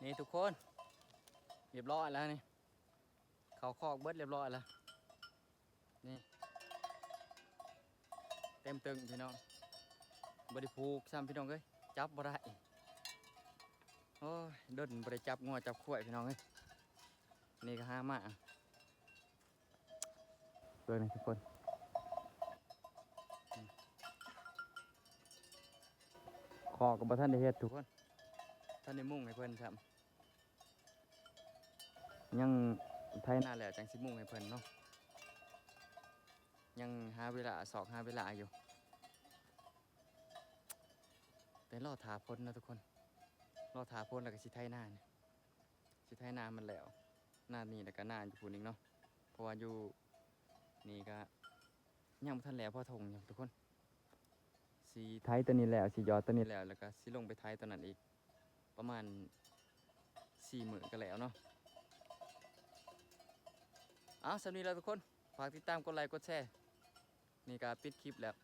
ນີ້ທຸກຄົນ ຮຽບຮ້ອຍແລ້ວນີ້ ເຂົ້າຄອກເບິດຮຽບຮ້ອຍແລ້ວ ນີ້ ເຕັມຕຶ້ງພີ່ນ້ອງ ບໍ່ໄດ້ຜູກຊ້ຳພີ່ນ້ອງເອີຍ ຈັບບໍ່ໄດ້ ໂອ້ຍ ດົນບໍ່ໄດ້ຈັບງົວຈັບຄວາຍພີ່ນ້ອງເອີຍ ນີ້ກໍຫາມາ ເບິ່ງນີ້ທຸກຄົນ ຄອກກໍບໍ່ທັນໄດ້ເຮັດທຸກຄົນ ທັນໄດ້ມຸງໃຫ້ເພິ່ນຊ້ຳ ຍັງໄຖນາແລ້ວຈັ່ງຊິມຸງໃຫ້ເພິ່ນເນາະ ຍັງຫາເວລາ ຊອກຫາເວລາຢູ່ ແຕ່ລໍຖ້າຝົນເນາະທຸກຄົນ ລໍຖ້າຝົນແລ້ວກໍຊິໄຖນານີ້ ຊິໄຖນາມັນແລ້ວ ນານີ້ແລ້ວກໍນາຢູ່ພຸ້ນອີກເນາະ ເພາະວ່າຢູ່ນີ້ກໍຍັງບໍ່ທັນແລ້ວພໍທົ່ງຢູ່ທຸກຄົນ ຊິໄຖຕົວນີ້ແລ້ວ ຊິຢອດຕົວນີ້ແລ້ວ ແລ້ວກໍຊິລົງໄປໄຖຕົວນັ້ນອີກ ປະມານສີ່ມື້ກໍແລ້ວເນາະ ເອົາ ສ່ຳນີ້ແຫຼະທຸກຄົນ ຝາກຕິດຕາມກົດໄລກົດແຊ ນີ້ກໍປິດຄລິບແລ້ວ